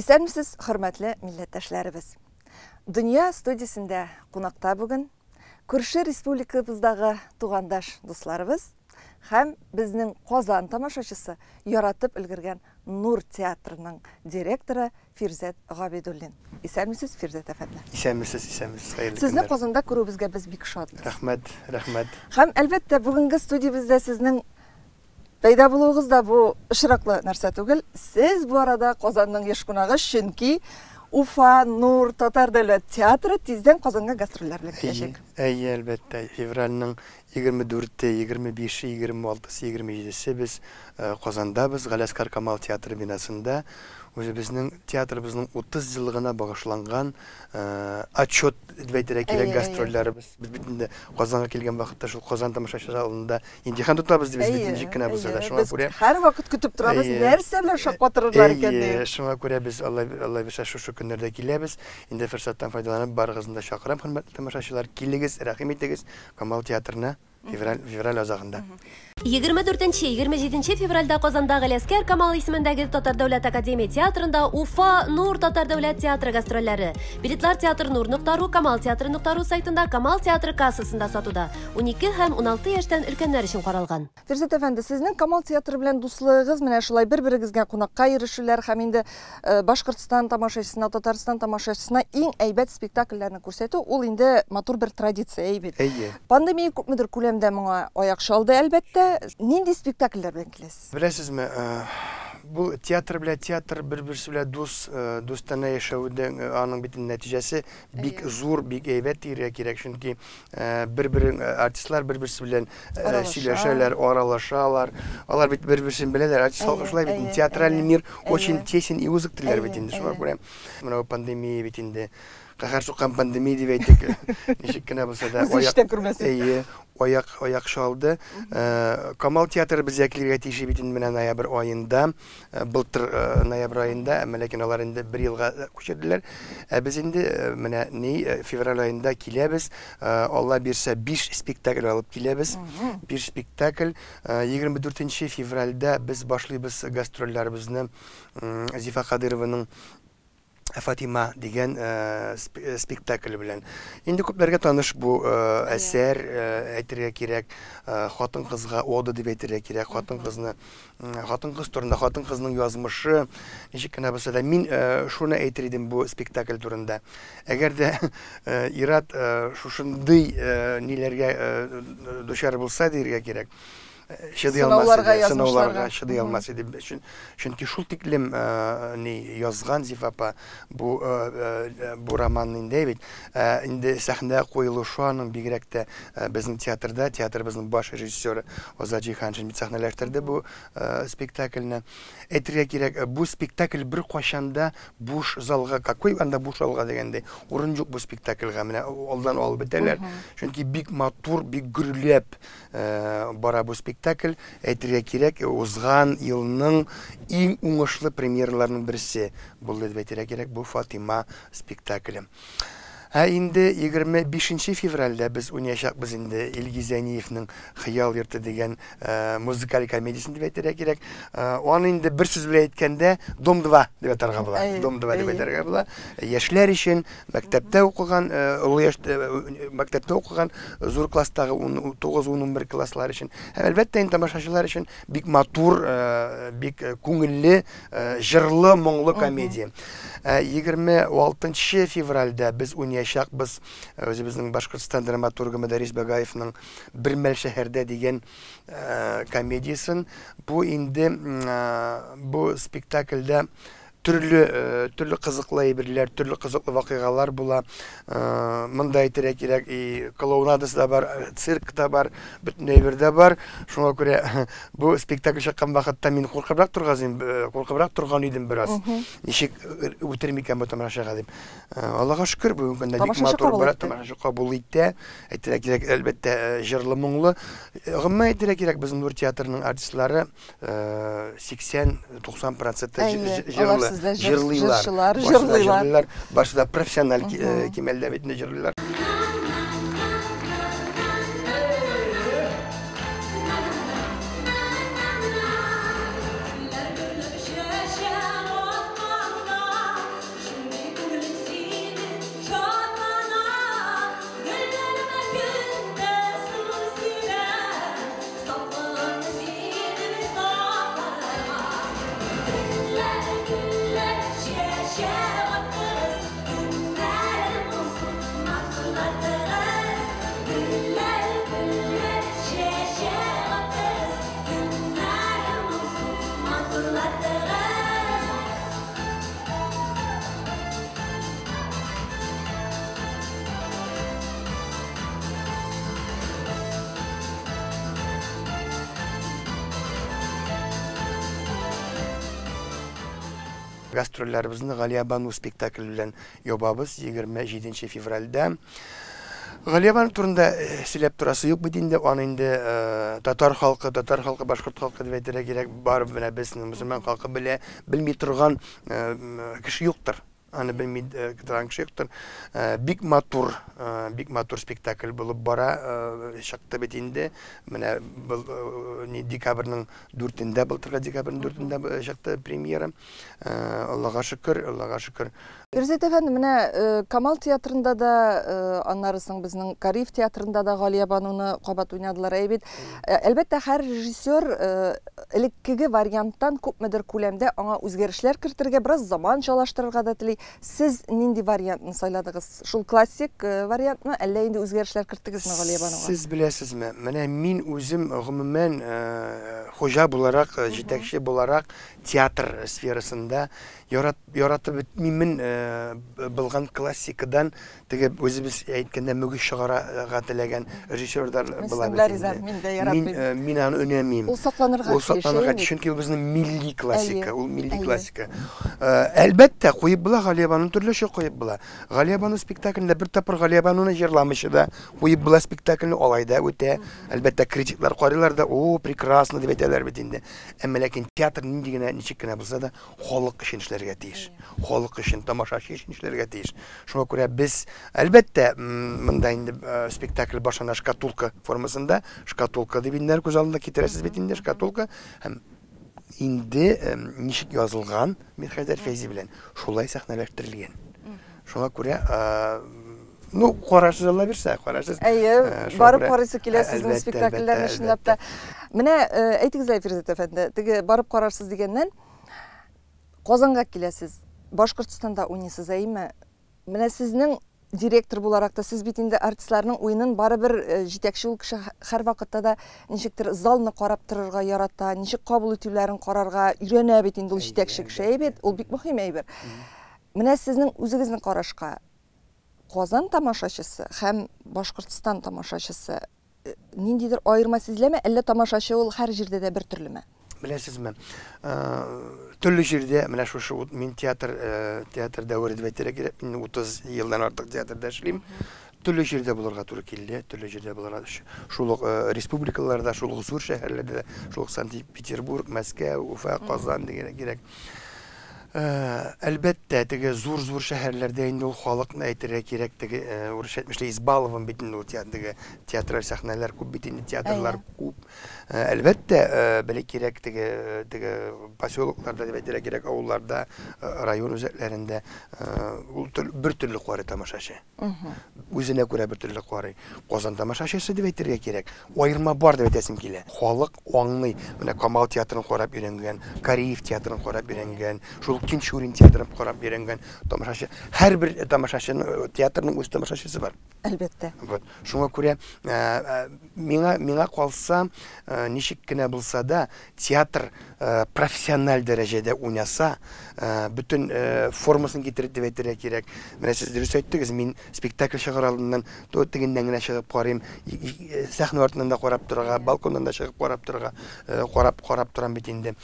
Исәнмесез, хөрмәтле милләттәшләребез. Дөнья студиясендә кунакта бүген күрше республикабыздагы тугандаш дусларыбыз һәм безнең Казан тамашачысы яратып өлгергән Нур театрының директоры Фирзәт Габидуллин. Исәнмесез, Фирзәт әфәнде. Исәнмесез, исәнмесез, хәерле Сезне Казанда күрүебезгә без бик шатбыз. Рәхмәт, рәхмәт. Һәм, әлбәттә, бүгенге студиябездә сезнең пәйда булуыгыз да бу очраклы нәрсә түгел. Сез бу арада Казанның еш кунагы, чөнки Уфа Нур татар дәүләт театры тиздән Казанга гастрольләр белән киләчәк. Әйе, әлбәттә, февральнең 24-е, 25-е, 26-сы, 27-се без Казандабыз, Галиәсгар Камал театры бинасында үзебезнең театрыбызның 30 еллыгына багышланган отчет дип әйтергә кирәк гастрольләребез. Без бит инде Казанга килгән вакытта шул Казан тамашачылары алдында имтихан тотабыз ди без бит ничек кенә булса да. Шуңа күрә һәрвакыт көтеп торабыз, нәрсә белән шаккатырырлар икән дип. Шуңа күрә без Алла бирсә шушы көннәрдә киләбез. Инде форсаттан файдаланып барыгызны да чакырам, хөрмәтле тамашачылар, килегез, рәхим итегез Камал театрына. Февраль, февраль азагында. 24-27 февральдә Казанда Галиәсгар Камал исемендәге Татар дәүләт академия театрында Уфа Нур татар дәүләт театры гастрольләре. Билетлар театр Нур нокта ру, Камал театры нокта ру сайтында, Камал театры кассасында сатуда. 12 һәм 16 яшьтән өлкәннәр өчен каралган. Фирзәт әфәнде, сезнең Камал театры белән дуслыгыгыз менә шулай бер-берегезгә кунакка йөрешүләр һәм инде Башкортстан тамашачысына, Татарстан тамашачысына иң әйбәт спектакльләрне күрсәтү, ул инде матур бер традиция, әй бит. Әйе. Пандемия күпмедер күләмдә моңа аяк чалды, әлбәттә. Нинди спектакльләр белән киләсез? Беләсезме, бу театр белән театр бер-берсе белән дус, дустанә яшәүнең аның бит нәтиҗәсе бик зур, бик әйбәт дияргә кирәк, чөнки бер-бер артистлар бер-берсе белән сөйләшәләр, аралашалар. Алар бит бер-берсен беләләр. Артист халкы шулай бит, театральный мир очень тесен и узок диләр бит инде. Шуңа күрә менә бу пандемия бит инде каһәр суккан пандемия дип әйтик. Ничек кенә булса да, аяк, әйе, аяк аяк чалды. Камал театры безгә килергә тиеш бит инде менә ноябрь аенда. Былтыр ноябрь аенда, әмма ләкин алар инде бер елга күчерделәр. Ә без инде менә ни февраль аенда киләбез. Алла бирсә, 5 спектакль алып киләбез. 5 спектакль. 24 февральдә без башлыйбыз гастрольләребезне Зифа Кадырованың Фатима дигән спектакль белән. Инде күпләргә таныш бу әсәр, әйтергә кирәк, хатын-кызга ода дип әйтергә кирәк, хатын-кызны, хатын-кыз турында, хатын-кызның язмышы, ничек кенә булса да, мин шуны әйтер идем бу спектакль турында. Әгәр дә ир-ат шушындый ниләргә дучар булса, дияргә кирәк, чыдый алмас иде, сынауларга чыдый алмас иде. Чөнки шул тиклем ни язган Зифа апа бу бу романны инде бит. Инде сәхнәгә куелышы аның бигрәк тә безнең театрда, театрыбызның баш режиссеры Азат Җиһаншин бит сәхнәләштерде бу спектакльне. Әйтергә кирәк, бу спектакль беркайчан да буш залга, какой анда буш залга дигәндәй, урын юк бу спектакльгә. Менә алдан алып бетәләр. Чөнки бик матур, бик гөрләп бара бу спектакль. Әйтергә кирәк, узган елның иң уңышлы премьераларының берсе булды дип әйтергә кирәк бу Фатима спектакле. Ә инде 25 февральдә без уйнаячакбыз инде Илгиз Зәйниевның Хыял йорты дигән музыкаль комедиясен дип әйтергә кирәк. Аны инде бер сүз белән әйткәндә Дом 2 дип атарга була. Дом 2 дип әйтергә була. Яшьләр өчен мәктәптә укыган, олы яшь мәктәптә укыган зур класстагы 9-11 класслар өчен һәм әлбәттә инде тамашачылар өчен бик матур, бик күңелле, җырлы, моңлы комедия. 26 февральдә без уйнаячакбыз үзебезнең Башкортстан драматургы Мөдәррис Багаевның Бер мәл шәһәрдә дигән комедиясен. Бу инде бу спектакльдә төрле төрле кызыклы әйберләр, төрле кызыклы вакыйгалар була. Монда әйтергә кирәк, и клоунадасы да бар, цирк та бар, бөтен әйбер дә бар. Шуңа күрә бу спектакль чыккан вакытта мин куркыбрак торган, куркыбрак торган идем бераз. Ничек үтер микән бу тамашага дип. Аллага шөкер, бүгенге көндә бик матур бара, тамашачы кабул итә. Әйтергә кирәк, әлбәттә, җырлы, моңлы. Гомумән әйтергә кирәк, безнең Нур театрының артистлары 80-90 проценты җырлы, җырлыйлар. Җырлыйлар. Барысы да профессиональ кимәлдә бит инде җырлыйлар. Гастрольләребезне Галиябану спектакле белән ябабыз 27 февральдә. Галиябану турында сөйләп торасы юк бит инде, аны инде татар халкы, татар халкы, башкорт халкы дип әйтергә кирәк, барыбер менә безнең мөселман халкы белә, белми торган кеше юктыр. Аны белми торган кеше юктыр. Бик матур, бик матур спектакль булып бара, чыкты бит инде. Менә был декабрьнең 4-ндә, былтыргы декабрьнең 4-ндә чыкты премьера. Аллага шөкер, Аллага шөкер. Фирзәт әфәнде, менә Камал театрында да, аннары соң безнең Кариев театрында да Галиябануны кабат уйнадылар, әй бит. Әлбәттә, һәр режиссер элеккеге варианттан күпмедер күләмдә аңа үзгәрешләр кертергә, бераз заманчалаштырырга да тели. Сез нинди вариантны сайладыгыз? Шул классик вариантмы, әллә инде үзгәрешләр керттегезме Галиябануга? Сез беләсезме, менә мин үзем гомумән хуҗа буларак, җитәкче буларак театр сферасында яратып бетмимен булган классикадан теге үзебез әйткәндә мөгез чыгарга теләгән режиссерлар була бит инде. Мин дә яратмыйм. Мин аны өнәмим. Ул сакланырга тиеш. Ул сакланырга тиеш, чөнки ул безнең милли классика, ул милли классика. Әлбәттә, куеп була Галиябануны төрлечә куеп була. Галиябану спектаклендә бер тапкыр Галиябануны җырламыйча да куеп була спектакльне, алай да үтә. Әлбәттә, критиклар карыйлар да, о, прекрасно дип әйтәләр бит инде. Әмма ләкин театр нинди генә, ничек кенә булса да, халык өчен эшләргә тиеш. Халык өчен, тамашачы өчен эшләргә тиеш. Шуңа күрә без, әлбәттә, монда инде спектакль башлана шкатулка формасында. Шкатулка дип инде күз алдына китерәсез бит инде, шкатулка. Һәм инде ничек язылган Мирхәйдәр Фәйзи белән, шулай сәхнәләштерелгән. Шуңа күрә, ну, карарсыз, Алла бирсә, карарсыз. Әйе, барып карыйсы килә сезнең спектакльләрне чынлап та. Менә әйтегез әле, Фирзәт әфәнде, теге барып карарсыз дигәннән, Казанга киләсез, Башкортстанда уйныйсыз, әйеме? Менә сезнең директор буларак та, сез бит инде артистларның уенын барыбер җитәкче ул кеше һәрвакытта да ничектер залны карап торырга ярата, ничек кабул итүләрен карарга өйрәнә бит инде ул җитәкче кеше, әйе бит? Ул бик мөһим әйбер. Менә сезнең үзегезнең карашка, Казан тамашачысы һәм Башкортстан тамашачысы ниндидер аерма сизеләме, әллә тамашачы ул һәр җирдә дә бер төрлеме? Беләсезме, төрле җирдә, менә шушы мин театр, театр дәвере дип әйтергә кирәк, мин 30 елдан артык театрда эшлим. Төрле җирдә булырга туры килде, төрле җирдә булырга, шул ук республикаларда, шул ук зур шәһәрләрдә, шул ук Санкт-Петербург, Мәскәү, Уфа, Казан дигән кирәк. Әлбәттә, теге зур-зур шәһәрләрдә инде ул халыкны әйтергә кирәк, теге урысча әйтмешли избалован бит инде ул теге театраль сәхнәләр күп бит инде, театрлар күп. Әлбәттә, белек кирәк теге теге поселокларда дип әйтергә кирәк, авылларда, район үзәкләрендә ул бер төрле карый тамашачы. Үзенә күрә бер төрле карый. Казан тамашачысы дип әйтергә кирәк. Аерма бар дип әйтәсем килә. Халык аңлый. Менә Камал театрын карап өйрәнгән, Кариев театрын карап өйрәнгән, шул ук Тинчурин театрын карап өйрәнгән тамашачы. Һәрбер тамашачының театрның үз тамашачысы бар. Әлбәттә. Вот. Шуңа күрә миңа миңа калса, ничек кенә булса да, театр профессиональ дәрәҗәдә уйнаса, бөтен формасын китереп дип әйтергә кирәк. Менә сез дөрес әйттегез, мин спектакль чыгар алдыннан то тегеннән генә чыгып карыйм, сәхнә артыннан да карап торырга, балконнан да чыгып карап торырга, карап карап торам бит инде.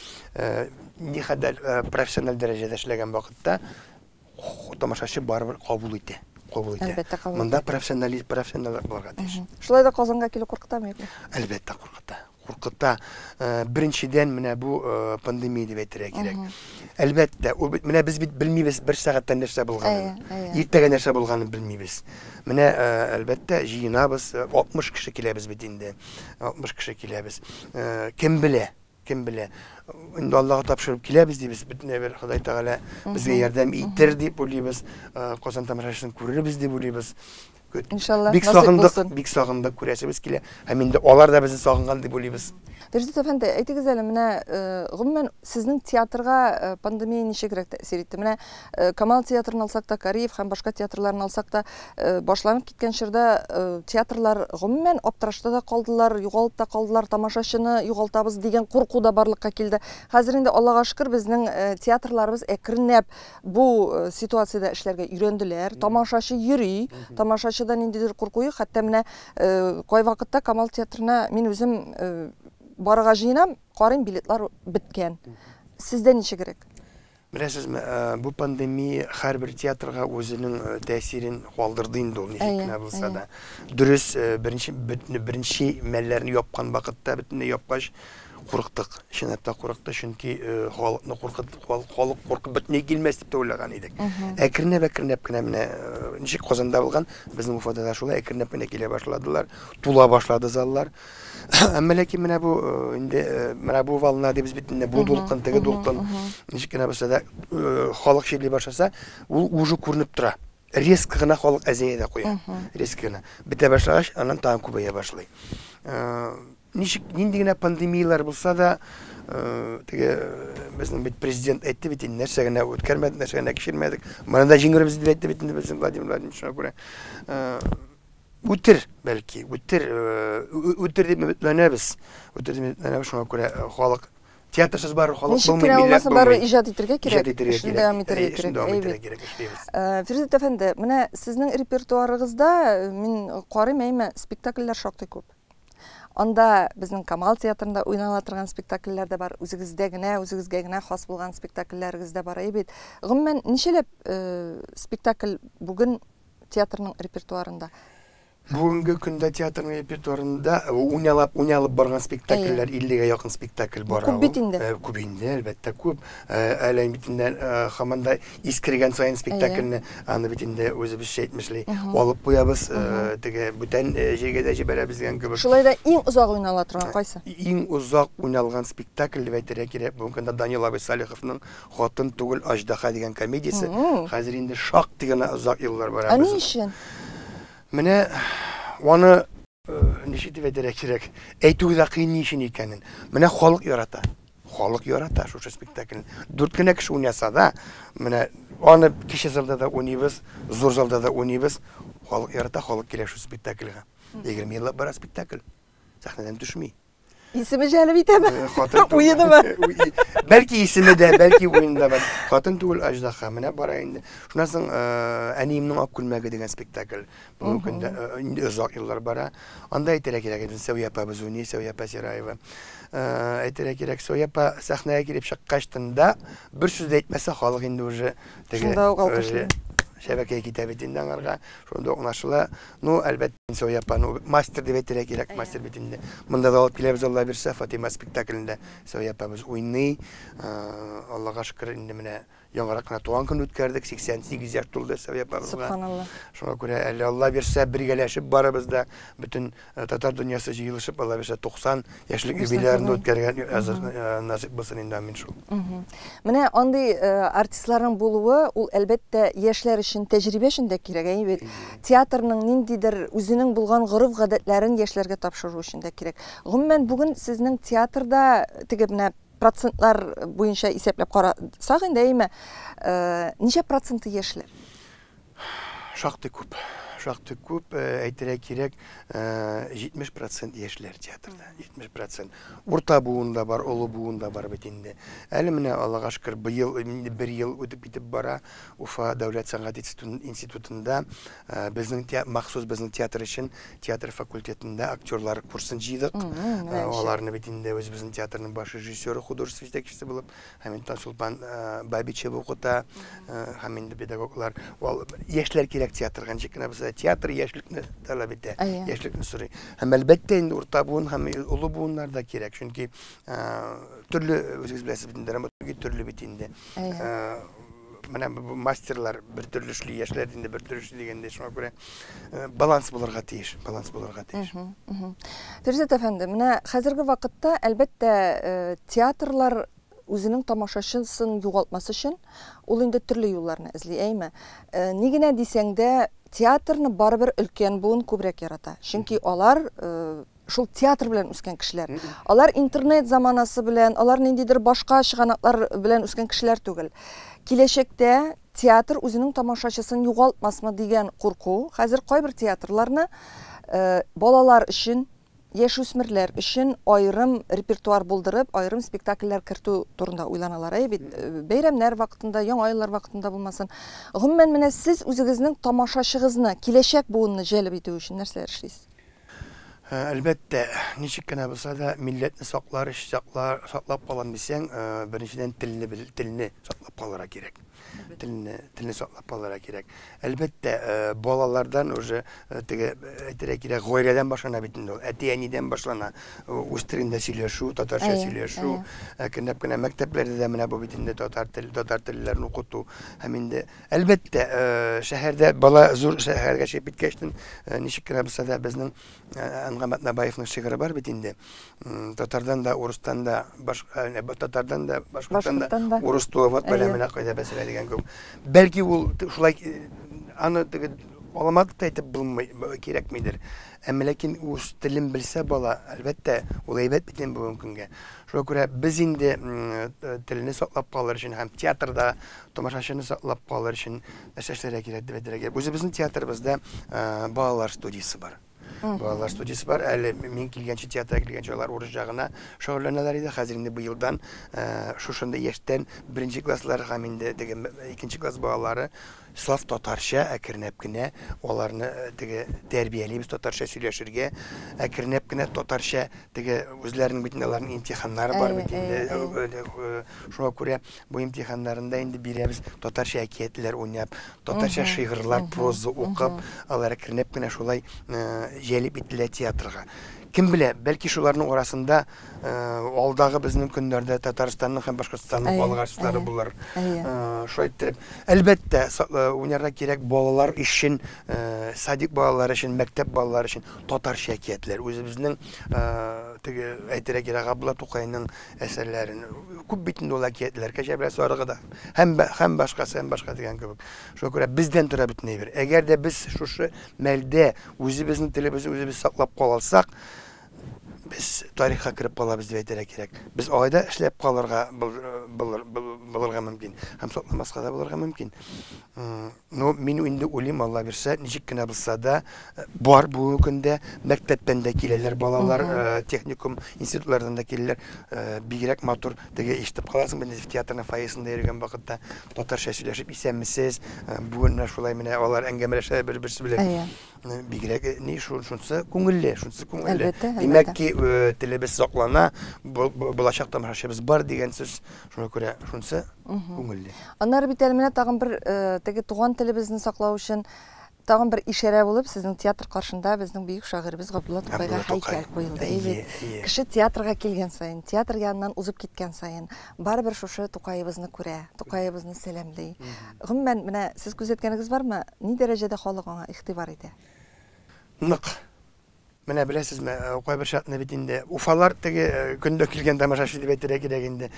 Никадәр профессиональ дәрәҗәдә эшләгән вакытта тамашачы барыбер кабул итә. Кабул итә. Әлбәттә, кабул Монда профессионалист, профессионаллар булырга тиеш. Шулай да Казанга килү куркытамы, юкмы? Әлбәттә, куркыта. Куркыта. Беренчедән, менә бу пандемия дип әйтергә кирәк. Әлбәттә, ул бит, менә без бит белмибез бер сәгатьтән нәрсә булганын. Иртәгә нәрсә булганын белмибез. Менә, әлбәттә, җыенабыз, 60 кеше киләбез бит инде. 60 кеше киләбез. Кем белә? Кем белә? Инде Аллага тапшырып киләбез дибез, бөтенләй бер Ходай Тәгалә безгә ярдәм итер дип уйлыйбыз. Казан тамашачысын күрербез дип уйлыйбыз. Иншалла, бик сагындык, бик сагындык, күрәсебез килә. Һәм инде алар да безне сагынган дип уйлыйбыз. Фирзәт әфәнде, әйтегез әле, менә гомумән сезнең театрга пандемия ничегрәк тәэсир итте? Менә Камал театрын алсак та, Кариев һәм башка театрларны алсак та, башланып киткән чорда театрлар гомумән аптырашта да калдылар, югалып та калдылар, тамашачыны югалтабыз дигән курку да барлыкка килде. Хәзер инде Аллага шөкер, безнең театрларыбыз әкренләп бу ситуациядә эшләргә өйрәнделәр. Тамашачы йөри, тамашачыда ниндидер курку юк. Хәтта менә кайвакытта Камал театрына мин үзем барырга җыенам, карыйм, билетлар беткән. Сездә ничегрәк? Беләсезме, бу пандемия һәрбер театрга үзенең тәэсирен калдырды инде ул, ничек кенә булса да. Дөрес, беренче беренче мәлләрне япкан вакытта, бөтенләй япкач, курыктык. Чынлап та курыкты, чөнки халыкны куркыт, халык куркып бөтенләй килмәс дип тә уйлаган идек. Әкренләп әкренләп кенә менә ничек Казанда булган, безнең Уфада да шулай әкренләп кенә килә башладылар, тула башлады заллар. Әмма ләкин менә бу э, инде э, менә бу волна дибез бит инде, бу дулкын, теге дулкын, ничек кенә булса да э, халык чирли башласа, ул уже күренеп тора. Резко гына халык әзәя дә куя. Резко гына. Бетә башлагач, аннан тагын күбәя башлый. Ничек нинди генә пандемияләр булса да, теге безнең бит президент әйтте бит инде, нәрсә генә үткәрмәдек, нәрсә генә кичермәдек. Моны да җиңербез дип әйтте бит инде безнең Владимир Владимирович, шуңа күрә. Үтер, бәлки, үтер, үтер дип өметләнәбез. Үтер дип өметләнәбез, шуңа күрә халык театрсыз барыр халык Ничек булмый, кенә милләт булмасын, барыбер булмый. иҗат итәргә кирәк, Иҗат итәргә эшне кирәк. дәвам итәргә Эшне кирәк. дәвам Әйе итәргә бит. кирәк, эшлибез. Фирзәт әфәнде, менә сезнең репертуарыгызда мин карыйм, әйме, спектакльләр шактый күп. Анда безнең Камал театрында уйнала торган спектакльләр дә бар, үзегездә генә, үзегезгә генә хас булган спектакльләрегез дә бар, әйе бит. Гомумән, ничәләп спектакль бүген театрның репертуарында? Бүгенге көндә театрның репертуарында уйналап, уйналып барган спектакльләр 50-гә якын спектакль бара. Күп бит инде. Күп инде, әлбәттә, күп. Әле бит инде һаман да искергән саен спектакльне аны бит инде үзебезчә әйтмешли алып куябыз, теге бүтән җиргә дә җибәрәбез дигән кебек. Шулай да иң озак уйнала торган кайсы? Иң озак уйналган спектакль дип әйтергә кирәк, бүгенге көндә Данил абый Салиховның Хатын түгел, аждаһа дигән комедиясе хәзер инде шактый гына озак еллар бара. Ә ни өчен? Менә аны ничек дип әйтергә кирәк, әйтүе дә кыен ни өчен икәнен. Менә халык ярата. Халык ярата шушы спектакльне. Дүрт кенә кеше уйнаса да, менә аны кече залда да уйныйбыз, зур залда да уйныйбыз. Халык ярата, халык килә шул спектакльгә. 20 еллап бара спектакль. Сәхнәдән төшми. Исеме җәлеп итәме? Хатын түгел. Уенымы? Бәлки исеме дә, бәлки уены да бар. Хатын түгел, аждаһа. Менә бара инде. Шуннан соң Әниемнең ак күлмәге дигән спектакль. Бүгенге көндә инде озак еллар бара. Анда әйтергә кирәк, инде Сәүя апабыз уйный, Сәүя апа Сираева. Әйтергә кирәк, Сәүя апа сәхнәгә килеп чыккачтын да бер сүз дә әйтмәсә, халык инде уже теге Шунда ук алкышлый. Шәбәкәй китә бит инде аңарга. Шунда ук аңлашыла. Ну, әлбәттә, Сәүя апа, ну, мастер дип әйтергә кирәк, мастер бит инде. Монда да алып киләбез, Алла бирсә, Фатыйма спектаклендә Сәүя апабыз уйный. Аллага шөкер, инде менә яңарак кына туган көн үткәрдек, 88 яшь тулды Сәүя апабызга. Субханалла. Шуңа күрә әле Алла бирсә, бергәләшеп барыбыз да, бөтен татар дөньясы җыелышып, Алла бирсә, 90 яшьлек юбилейларын үткәргән әзер насыйп булсын инде, амин шул. Менә андый артистларның булуы, ул әлбәттә яшьләр өчен тәҗрибә өчен дә кирәк, әйе бит. Театрның ниндидер үзенең булган гореф-гадәтләрен яшьләргә тапшыру өчен дә кирәк. Гомумән, бүген сезнең театрда теге менә процентлар буенча исәпләп карасак инде, әйеме, ничә проценты яшьләр? Шактый күп. Шактый күп, әйтергә кирәк, 70% яшьләр театрда, 70%. Урта буын да бар, олы буын да бар бит инде. Әле менә, Аллага шөкер, быел инде бер ел үтеп китеп бара, Уфа дәүләт сәнгать институтында безнең махсус безнең театр өчен театр факультетында актерлар курсын җыйдык. Аларны бит инде үзебезнең театрның баш режиссеры, художество җитәкчесе булып һәм инде Тансулпан Бабичева укыта, һәм инде педагоглар. Яшьләр кирәк театрга, ничек кенә булса да, театр яшьлекне таләп итә, яшьлекне сорый. Һәм әлбәттә инде урта буын һәм олы буыннар да кирәк, чөнки төрле, үзегез беләсез бит инде, драматургия төрле бит инде. Менә бу мастерлар бер төрле эшли, яшьләр инде бер төрле эшли дигәндәй, шуңа күрә баланс булырга тиеш, баланс булырга тиеш. Фирзәт әфәнде, менә хәзерге вакытта, әлбәттә, театрлар үзенең тамашачысын югалтмас өчен ул инде төрле юлларны эзли, әйме? Ни генә дисәң дә, театрны барыбер өлкән буын күбрәк ярата. Чөнки алар шул театр белән үскән кешеләр. Алар интернет заманасы белән, алар ниндидер башка чыганаклар белән үскән кешеләр түгел. Киләчәктә театр үзенең тамашачысын югалтмасмы дигән курку хәзер кайбер театрларны балалар өчен, яшүсмерләр өчен аерым репертуар булдырып, аерым спектакльләр кертү турында уйланалар. Әйе бит, бәйрәмнәр вакытында, яңа еллар вакытында булмасын. Гомумән, менә сез үзегезнең тамашачыгызны, киләчәк буынны җәлеп итү өчен нәрсәләр эшлисез? Әлбәттә, ничек кенә булса да, милләтне саклар, саклар, саклап калам дисәң, беренчедән телне телне саклап калырга кирәк. Телне саклап калырга кирәк. Әлбәттә, балалардан уже теге әйтергә кирәк, гаиләдән башлана бит инде ул. Әти-әнидән башлана. Үз телендә сөйләшү, татарча сөйләшү, әкренләп кенә мәктәпләрдә дә менә бу бит инде татар тел, татар телләрен укыту. Һәм инде әлбәттә, шәһәрдә бала зур шәһәргә чыгып киткәчтен, ничек кенә булса да безнең Әнгам Атнабаевның шигыре бар бит инде. Татардан да, урыстан да, баш, татардан да, башкорттан да, урыс туа, вот бәлә менә кайда бәсәлә дигән кебек. Бәлки ул шулай аны теге аламат та әйтеп булмый, кирәкмидер. Әмма ләкин үз телен белсә бала, әлбәттә, ул әйбәт бит инде бүгенге көнгә. Шуңа күрә без инде телне саклап калыр өчен һәм театрда тамашачыны саклап калыр өчен нәрсә эшләргә кирәк дип әйтергә кирәк. Үзебезнең театрыбызда балалар студиясе бар. Балалар студиясе бар. Әле мин килгәнче, театрга килгәнче алар урысча гына шөгыльләнәләр иде. Хәзер инде быелдан шушындый яшьтән беренче класслар һәм инде теге икенче класс балалары саф татарча әкренләп кенә аларны теге тәрбиялибез татарча сөйләшергә, әкренләп кенә татарча теге үзләренең бит инде аларның имтиханнары бар бит инде. Шуңа күрә бу имтиханнарында инде бирәбез татарча әкиятләр уйнап, татарча шигырьләр, проза укып, алар әкренләп кенә шулай җәлеп ителә театрга. Кем белә, бәлки шуларның арасында алдагы безнең көннәрдә Татарстанның һәм Башкортстанның халык артистлары булыр. Шулай итеп, әлбәттә, уйнарга кирәк балалар өчен, садик балалары өчен, мәктәп балалары өчен татарча әкиятләр. Үзебезнең теге әйтергә кирәк, Габдулла Тукайның әсәрләрен. Күп бит инде ул әкиятләр, Кәҗә белән сарыгы да һәм башкасы, һәм башка дигән кебек. Шуңа күрә бездән тора бөтен әйбер. Әгәр дә без шушы мәлдә үзебезнең телебезне үзебез саклап кала алсак, без тарихка кереп калабыз дип әйтергә кирәк. Без алай да эшләп калырга булырга мөмкин һәм сакламаска да булырга мөмкин. Ну, мин инде уйлыйм, Алла бирсә, ничек кенә булса да, бар бүгенге көндә мәктәптән дә киләләр балалар, техникум, институтлардан да киләләр. Бигрәк матур, теге ишетеп каласың, без театрның фойесында йөргән вакытта татарча сөйләшеп, исәнмесез, бүген менә шулай менә алар әңгәмәләшә бер-берсе белән. Бигрәк ни шунысы күңелле, шунысы күңелле. Димәк ки, телебез саклана, булачак тамашачыбыз бар дигән сүз. Шуңа күрә шунысы күңелле. Аннары бит әле менә тагын бер теге туган телебезне саклау өчен тагын бер ишарә булып, сезнең театр каршында безнең бөек шагыйребез Габдулла Тукайга һәйкәл куелды. Әйе бит. Кеше театрга килгән саен, театр яныннан узып киткән саен, барыбер шушы Тукаебызны күрә, Тукаебызны сәламли. Гомумән, менә сез күзәткәнегез бармы, ни дәрәҗәдә халык аңа игътибар итә? Нык. Менә беләсезме, кайбер чакны бит инде Уфалар теге көндә килгән тамашачы дип әйтергә кирәк инде.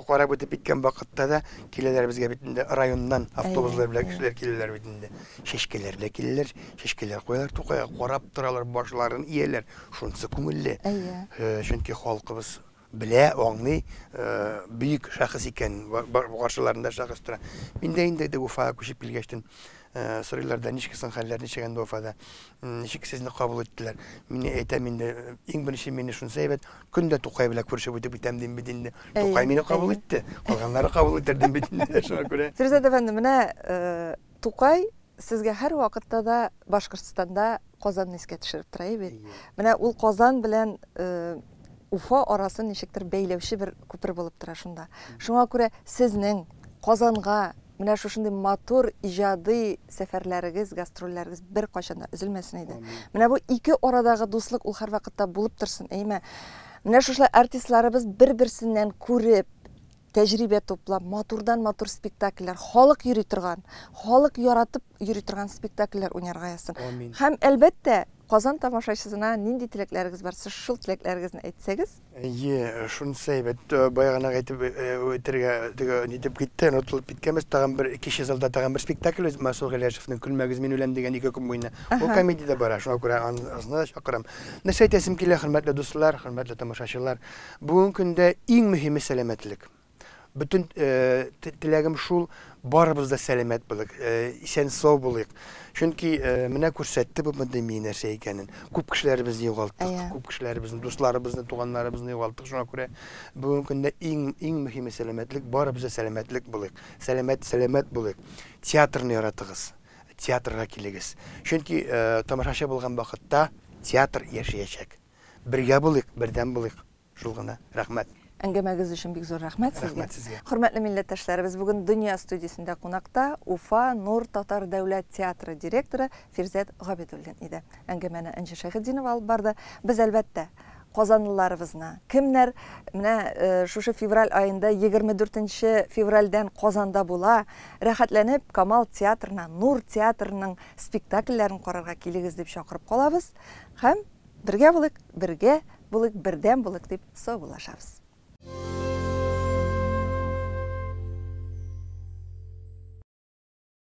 Карап үтеп киткән вакытта да киләләр безгә бит инде районнан автобуслар белән кешеләр киләләр бит инде. Чәчкәләр белән киләләр, чәчкәләр куялар Тукайга, карап торалар, башларын ияләр. Шунысы күңелле. Чөнки халкыбыз белә, аңлый, бөек шәхес икән, каршыларында шәхес тора. Мин дә инде Уфага күчеп килгәчтен сорыйлар да, ничек соң хәлләр, ничек инде Уфада, ничек сезне кабул иттеләр. Мин әйтәм инде, иң беренче мине шунысы әйбәт, көн дә Тукай белән күрешеп үтеп китәм дим бит инде. Тукай мине кабул итте, калганнары кабул итәр дим бит инде, шуңа күрә. Фирзәт әфәнде, менә Тукай сезгә һәрвакытта да Башкортстанда Казанны искә төшереп тора бит. Менә ул Казан белән Уфа арасын ничектер бәйләүче бер күпер булып тора шунда. Шуңа күрә сезнең Казанга менә шушындый матур иҗади сәфәрләрегез, гастрольләрегез беркайчан да өзелмәсен иде. Менә бу ике арадагы дуслык ул һәрвакытта булып торсын, әйме? Менә шушылай артистларыбыз бер-берсеннән күреп, тәҗрибә туплап, матурдан-матур спектакльләр, халык йөри торган, халык яратып йөри торган спектакльләр уйнарга язсын. Һәм, әлбәттә, Казан тамашачысына нинди теләкләрегез бар? Сез шул теләкләрегезне әйтсәгез. Әйе, шунысы әйбәт. Бая гына әйтеп үтергә теге нитеп китте, онытылып киткәнбез. Тагын бер кече залда тагын бер спектакль Мансур Гыйләҗевнең Көлмәгез, мин үләм дигән 2 көн буена. Ул комедия дә бара. Шуңа күрә анысын да чакырам. Нәрсә әйтәсем килә, хөрмәтле дуслар, хөрмәтле тамашачылар. Бүгенге көндә иң мөһиме сәламәтлек. Бөтен теләгем шул, барыбыз да сәламәт булыйк, исән-сау булыйк. Чөнки менә күрсәтте бу пандемия нәрсә икәнен. Күп кешеләребезне югалттык, күп кешеләребезне, дусларыбызны, туганнарыбызны югалттык. Шуңа күрә бүгенге көндә иң мөһиме сәламәтлек, барыбыз да сәламәтлек булыйк. Сәламәт, сәламәт булыйк. Театрны яратыгыз, театрга килегез. Чөнки тамашачы булган вакытта Театр яшәячәк. Бергә булыйк, бердәм булыйк. Шул гына. Рәхмәт. Әңгәмәгез өчен бик зур рәхмәт сезгә. Рәхмәт сезгә. Хөрмәтле милләттәшләребез, бүген Дөнья студиясендә кунакта Уфа Нур татар дәүләт театры директоры Фирзәт Габидуллин иде. Әңгәмәне Энҗе Шәйхетдинова алып барды. Без, әлбәттә, казанлыларыбызны, кемнәр менә э, шушы февраль аенда 24 нче февральдән Казанда була, рәхәтләнеп Камал театрына, Нур театрының спектакльләрен карарга килегез дип чакырып калабыз. Һәм бергә булыйк, бергә булыйк, бердәм булыйк дип саубуллашабыз.